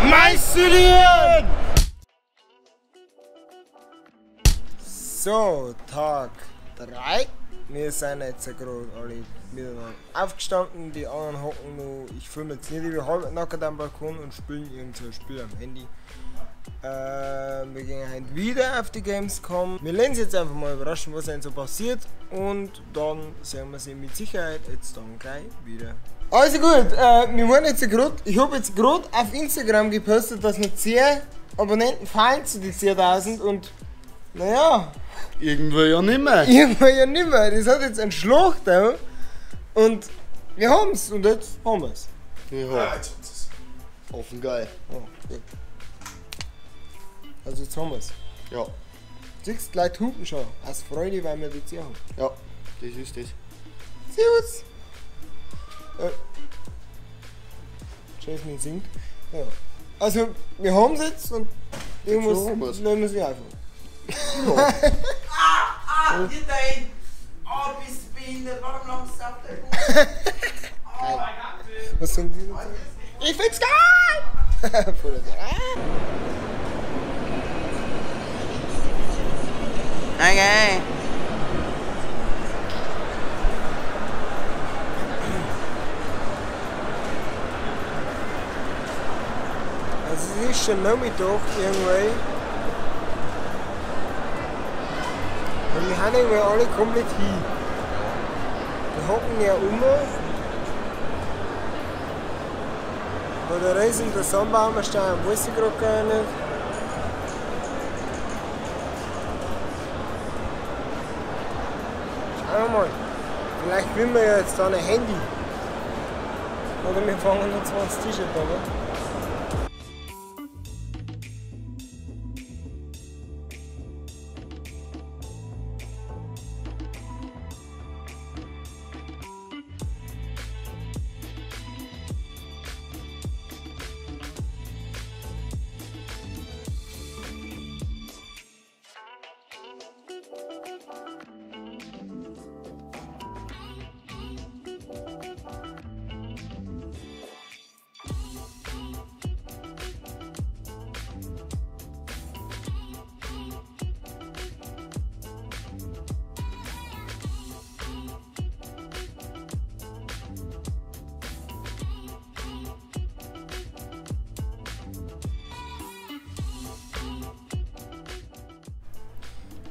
Mais So, Tag 3. Wir sind jetzt gerade alle miteinander aufgestanden, die anderen hocken noch, ich filme jetzt nicht, ich halb nackt am Balkon und spielen irgend so ein Spiel am Handy. Wir gehen heute wieder auf die Gamescom. Wir lassen uns jetzt einfach mal überraschen, was so passiert, und dann sehen wir sie mit Sicherheit jetzt dann gleich wieder. Also gut, wir waren jetzt gerade, ich habe jetzt gerade auf Instagram gepostet, dass noch 10 Abonnenten fallen zu den 10.000 und naja. Irgendwo ja nimmer. Irgendwo ja nimmer. Das hat jetzt einen Schlag da und wir haben's und jetzt haben wir's. Ja, jetzt haben sie's. Offen geil. Oh, gut. Also jetzt haben wir's. Ja. Siehst du, Leute hupen schon. Aus Freude, weil wir die 10 haben. Ja, das ist das. Servus! Jasmin singt. Ja. Also, wir haben's jetzt und irgendwas nehmen wir sie einfach. Ja. Ah, ihr da! Oh, bist du behindert? Warum langst du auf der Gute? Oh, was sind die dazu? Ich find's geil! Voll der. Okay. Also es ist schon Nachmittag irgendwie. Und wir haben irgendwie alle komplett hin. Wir hocken ja um. Wo der Reis und der Sonnenbaum stehen, weiß ich gerade gar nicht. Schauen wir mal. Vielleicht gewinnen wir ja jetzt dann ein Handy. Oder wir fangen noch 20 T-Shirt an.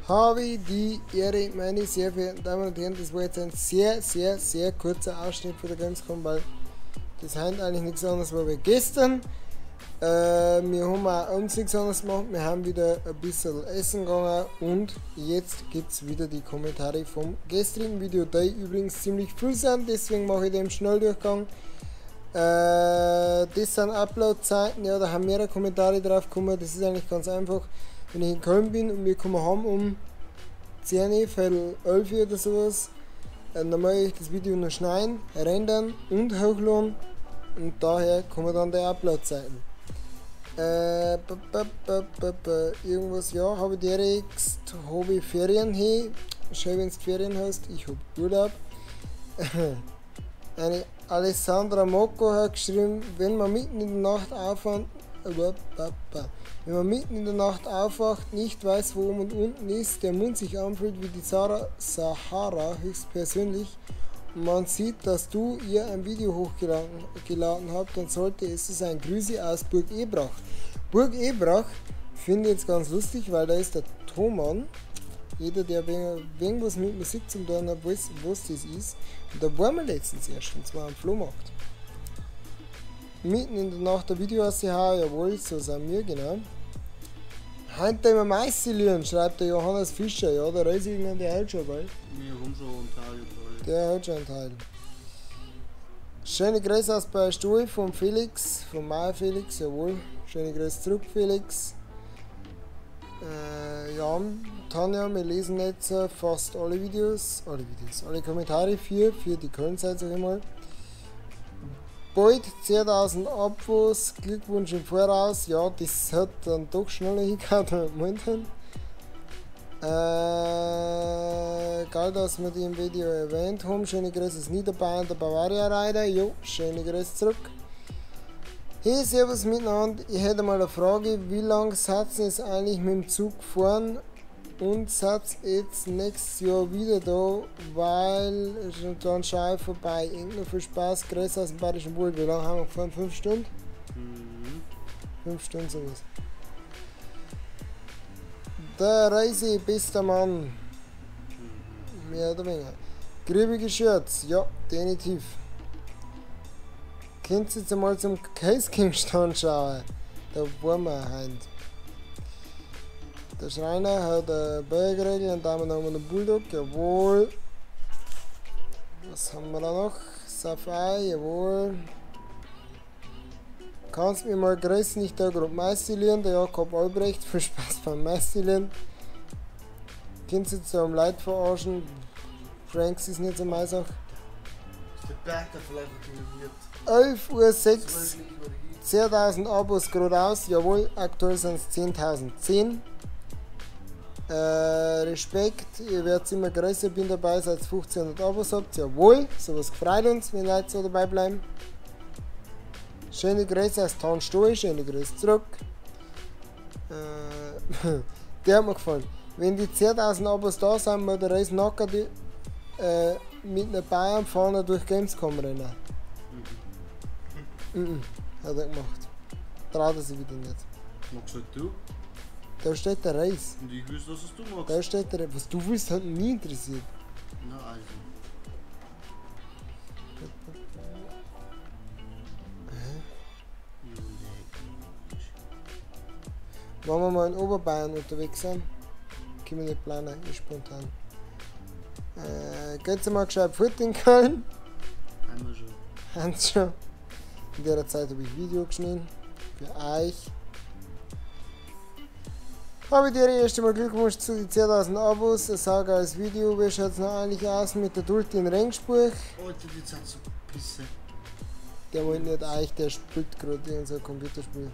Habe die Ehre, meine sehr verehrten Damen und Herren, das war jetzt ein sehr, sehr, sehr kurzer Ausschnitt von der Gamescom, weil das heute eigentlich nichts anderes war wie gestern. Wir haben auch uns nichts anderes gemacht, wir haben wieder ein bisschen essen gegangen und jetzt gibt es wieder die Kommentare vom gestrigen Video, die übrigens ziemlich viel sind, deswegen mache ich den Schnelldurchgang. Das sind Upload-Zeiten, ja, da haben mehrere Kommentare drauf gekommen, das ist eigentlich ganz einfach. Wenn ich in Köln bin und wir kommen heim um 10, Viertel 11 oder sowas, dann mache ich das Video noch schneiden, rendern und hochladen und daher kommen dann die Upload-Zeiten. Irgendwas, ja, habe ich direkt, habe ich Ferien hin, schön, wenn du Ferien hast, ich hab Urlaub. Eine Alessandra Mocco hat geschrieben, wenn man mitten in der Nacht aufwacht, wenn man mitten in der Nacht aufwacht, nicht weiß, wo oben und unten ist, der Mund sich anfühlt wie die Sahara höchstpersönlich, und man sieht, dass du ihr ein Video hochgeladen habt, dann sollte es so sein. Grüße aus Burg Ebrach. Burg Ebrach finde ich jetzt ganz lustig, weil da ist der Thomann. Jeder, der irgendwas mit Musik zu tun hat, weiß, was das ist. Und da waren wir letztens erst, und zwar am Flohmarkt. Mitten in der Nacht der Video ausgehauen, jawohl, so sind wir, genau. Heute immer Mais lieren, schreibt der Johannes Fischer, ja, der Reis irgendwann, der hält schon, gell? Wir haben schon einen Teil. Der hat schon einen Teil. Schöne Grüße aus Stuhl vom Felix, vom Meier Felix, jawohl. Schöne Grüße zurück, Felix. Ja, Tanja, wir lesen jetzt fast alle Videos, alle Kommentare für die Köln-Zeit, sag ich mal. Bald 10.000 Abos, Glückwunsch im Voraus. Ja, das hat dann doch schneller hingehauen, als wir gemeint haben. Geil, dass wir die im Video erwähnt haben. Schöne Grüße aus Niederbayern, der Bavaria Rider. Jo, schöne Grüße zurück. Hey, servus miteinander. Ich hätte mal eine Frage, wie lange seid ihr jetzt eigentlich mit dem Zug gefahren und seid jetzt nächstes Jahr wieder da, weil dann schaue ich vorbei. Irgendwo viel Spaß, Grüße aus dem Bayerischen Wald. Wie lange haben wir gefahren? 5 Stunden? Mhm. 5 Stunden sowas. Der Reise, bester Mann. Mehr oder weniger. Griebige Shirts, ja, definitiv. Könnt ihr jetzt einmal zum Case King Stand schauen? Da waren wir heute. Der Schreiner hat eine Bergregel und da haben wir noch einen Bulldog, jawohl. Was haben wir da noch? Safai, jawohl. Kannst mir mal grüßen, nicht da gerade Maisilieren, der Jakob Albrecht, viel Spaß beim Maisilieren. Könnt ihr jetzt am Leid verarschen? Franks ist nicht so meine Sache. 11:06 Uhr, 10.000 Abos geradeaus, jawohl, aktuell sind es 10.010. Respekt, ihr werdet immer größer, bin dabei, seit 1500 Abos habt, jawohl, sowas freut uns, wenn Leute so dabei bleiben. Schöne Grüße aus Tarnstol, schöne Grüße zurück. Der hat mir gefallen. Wenn die 10.000 Abos da sind, muss der Reis nackert mit einer Bayern-Fahne durch Gamescom rennen. Mhm. Hat er gemacht. Traut er sich wieder nicht. Magst halt du? Da steht der Reis. Und ich will, dass es du magst. Da steht der Reis. Was du willst, hat mich nie interessiert. Na also. Hä? Wenn wir mal in Oberbayern unterwegs sind, können wir nicht planen, ist spontan. Geht's mal gescheit fort in Köln? Haben wir schon. Haben sie schon. In der Zeit habe ich Video geschnitten. Für euch. Habe ich dir erst einmal Glückwunsch zu den 10.000 Abos. Ein saugeiles Video. Wie schaut's noch eigentlich aus mit der Dulti in Regensburg? Alter, die sind so pisse. Der wollte nicht euch, der spielt gerade in so ein Computerspiel.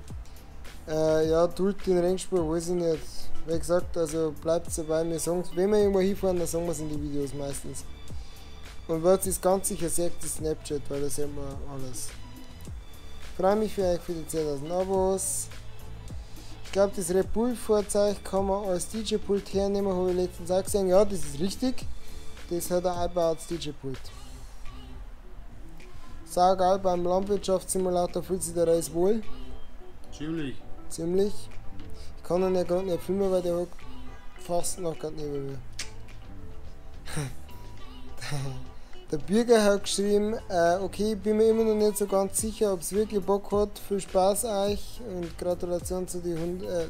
Ja, Dulti in Regensburg, weiß ich nicht. Wie gesagt, also bleibt dabei, wir sagen, wenn wir irgendwo hinfahren, dann sagen wir es in die Videos meistens. Und was ist ganz sicher sagt, ist Snapchat, weil da sieht man alles. Freue mich für euch für die 10.000 Abos. Ich glaube, das Red Bull Fahrzeug kann man als DJ-Pult hernehmen, habe ich letztens auch gesehen. Ja, das ist richtig. Das hat er auch als DJ-Pult. Saugeil, beim Landwirtschaftssimulator fühlt sich der Reis wohl. Ziemlich. Ziemlich. Ich kann ihn ja gerade nicht filmen, weil der hockt fast noch gerade neben mir. Der Bürger hat geschrieben, okay, bin mir immer noch nicht so ganz sicher, ob es wirklich Bock hat. Viel Spaß euch und Gratulation zu die 100.000.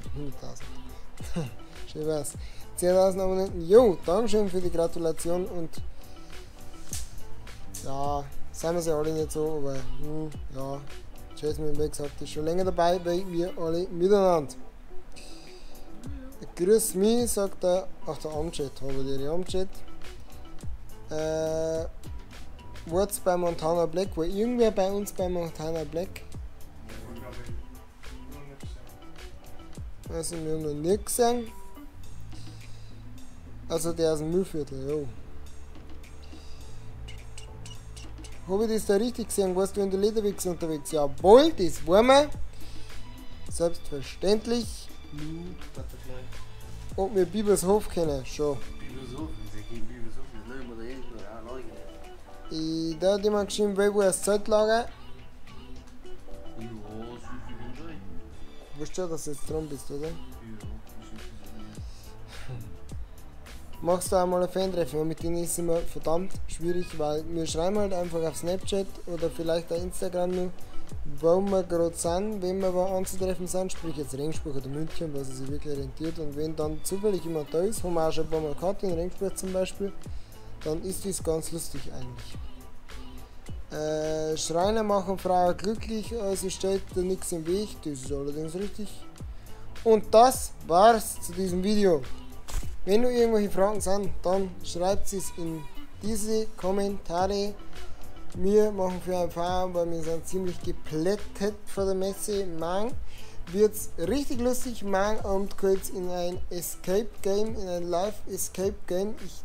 Schön wär's. 10.000 Abonnenten. Jo, Dankeschön für die Gratulation und ja, seien wir sie alle nicht so, aber ja, Jasmine, wie gesagt, ist schon länger dabei, weil wir alle miteinander. Grüß mich, sagt er, ach der Amchat, habe ich die Amchat. Wurz bei Montana Black, war irgendwer bei uns bei Montana Black? Also wir haben noch nie gesehen. Also der aus dem Mühlviertel, jo. Habe ich das da richtig gesehen? Warst du in der Lederwichs unterwegs? Jawohl, das waren wir. Selbstverständlich. Ob wir Bibershof kennen? Schon. Bibershof? Wir kennen Bibershof nicht. Da hat jemand geschrieben, wer war das Zeltlager? Ja, so viel bin schon. Weißt du schon, dass du jetzt dran bist, oder? Ja, ich weiß nicht. Machst du auch mal ein Fan-Treffen? Mit denen ist es immer verdammt schwierig, weil wir schreiben halt einfach auf Snapchat oder vielleicht auch Instagram nur, wo wir gerade sind, wenn wir wo anzutreffen sind, sprich jetzt Regensburg oder München, was es sich wirklich rentiert, und wenn dann zufällig jemand da ist, haben wir auch schon ein paar Mal gehabt, in Regensburg zum Beispiel, dann ist das ganz lustig eigentlich. Schreiner machen Frauen glücklich, also steht da nichts im Weg, das ist allerdings richtig. Und das war's zu diesem Video. Wenn noch irgendwelche Fragen sind, dann schreibt es in diese Kommentare. Wir machen für ein Feierabend, weil wir sind ziemlich geplättet vor der Messe. Morgen wird's richtig lustig. Morgen Abend geht's in ein Escape Game, in ein Live Escape Game. Ich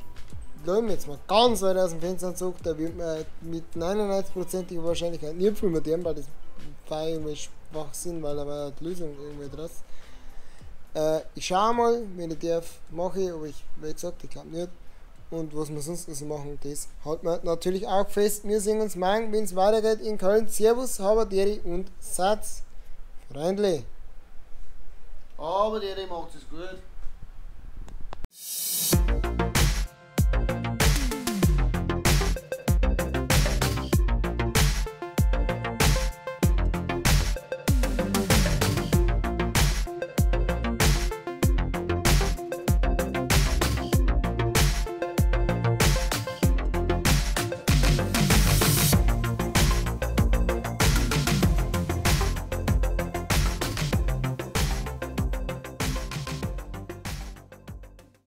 lehne jetzt mal ganz weit aus dem Fenster und sage, da wird man mit 99%iger Wahrscheinlichkeit nicht viel mit dem, weil das war irgendwie Schwachsinn, weil da war ja die Lösung irgendwie draus. Ich schaue mal, wenn ich darf, mache ich, aber ich, wie gesagt, ich glaube nicht. Und was wir sonst noch so machen, das halten wir natürlich auch fest. Wir sehen uns morgen, wenn es weitergeht in Köln. Servus, Habaderi und Satz. Freundlich. Aber der macht es gut.